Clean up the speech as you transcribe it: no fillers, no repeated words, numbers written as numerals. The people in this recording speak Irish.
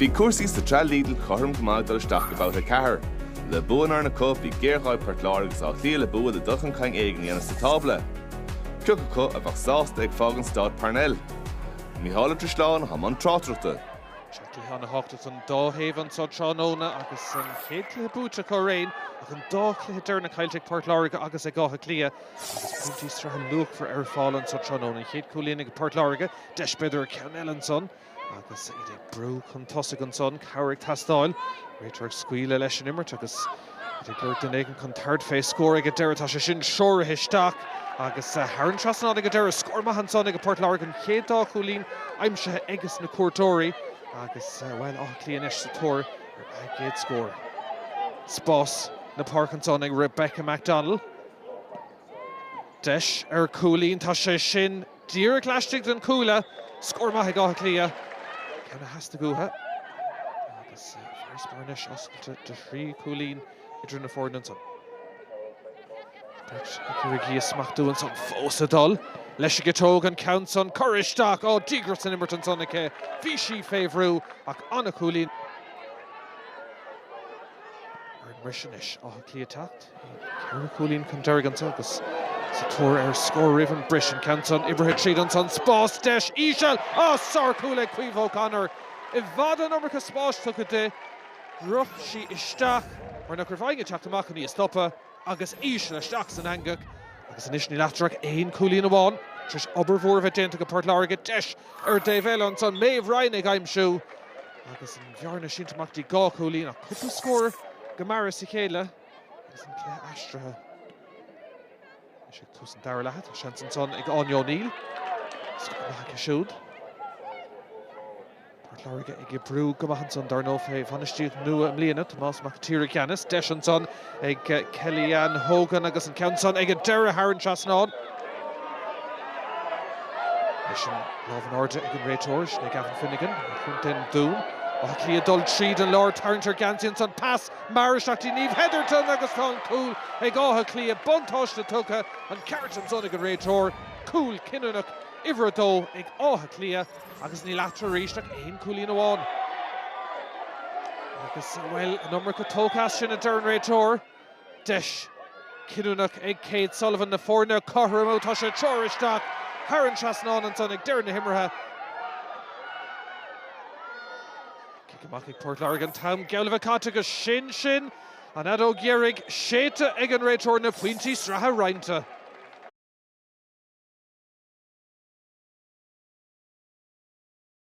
Bhí cúrsaí sa tsraith Lidl cothrom go maith ag dul isteach go babhta 4. Le bua in áirithe acu, bhí géarghá ag Port Láirge agus Áth Cliath le bua le dul chun cinn éigin a dhéanamh sa tábla. Cé acu a bheadh sásta ag fágaint Staid Parnell? Mícheál Ó Drisleáin atá i mbun tráchtaireachta. Seo cluiche an-thábhachtach don dá thaobh anseo tráthnóna agus an chéad chluiche buaite acu araon ach an dá chluiche deireanach caillte ag Port Láirge agus ag Áth Cliath agus pointí sraithe luachmhar ar fáil anseo tráthnóna. An chéad chúilín ag Port Láirge, deis b'fhéidir ar cheann eile ansan. Agus iad ag brú chun tosaigh ansan, cabhair ag teastáil. Réiteoir ag scaoileadh leis an imirt agus iad ag lorg duine éigin chun tabhairt fé scór ag an deireadh. Tá sé sin treoraithe isteach agus thar an trasnán ag an deireadh. Scór maith ansan ag Port Láirge, an chéad dá chúilín aimsithe aiges na cuairteoirí agus, bhuel, Áth Cliath anois sa tóir ar a gcéad scór. Spás na páirce ansan ag Rebecca McDonnell. Deis ar chúilín, tá sé sin díreach laistigh den chuaille. Scór maith ag Áth Cliath. Ceann a theastaigh uathu. Agus farasbarr anois oscailte de thrí chúilín idir na foirne ansan. Beirt ag iarraidh í a smachtú ansan fós ag dul leis an gciotóg an ceann san curtha isteach. Á, díograis san imirt ansan aici. Bhí sí fé bhrú ach an-chúilín. Ar an mbris anois, Áth Cliath teacht. Ceithre chúilín chun deiridh anso agus sa tóir ar scór roimh an bris. An ceann san oibrithe tríd ansan. Spás, deis, íseal! Á, sárchúl ag Caoimhe O'Connor! I bhfad an iomarca spáis tugtha di. Shroich sí isteach mar nach raibh éinne ag teacht amach chun í a stopadh agus íseal isteach san eangach. Agus anois níl eatarthu ach aon chúilín amháin. Tar éis obair mhór a bheith déanta ag Port Láirge, deis ar an dtaobh eile ansan, Maeve Ryan ag aimsiú agus an bhearna sínte amach dtí 2 chúilín ach cúpla scór go mear as a chéile agus an cluiche aistrithe. Anois ag tús an dara leatha, tá seans ansan ag Áine O'Neill. Scór maith aici siúd. Port Láirge ag oibriú go maith ansan dar ndóigh fé bhainistíocht nua i mbliana, Tomás Mac an tSaoir i gceannas. Deis ansan ag Kelly-Ann Hogan agus an ceann san ag an deireadh thar an trasnán. Leis an lámh in airde ag an réiteoir, sin é Gavin Finnegan ó chontae an Dúin. Áth Cliath dul tríd an lár, tarraingt ar geansaí ansan, pas mear isteach dtí Niamh Hetherton agus tá an cúl ag Áth Cliath. Buntáiste tugtha, an ceart ansan ag an réiteoir. Cúl cinniúnach uimhir a dó ag Áth Cliath. Agus níl eatarthu arís ach aon chúilín amháin. Agus, bhuel, an iomarca tógtha as sin, a deir an réiteoir. Deis cinniúnach ag Kate Sullivan na foirne a chothromú. Tá sé treoraithe isteach thar an trasnán ansan ag deireadh na himeartha. Cic amach ag Port Láirge an t-am geall le bheith caite agus sin sin an fheadóg dheiridh séidte ag an réiteoir na pointí sraithe roinnte.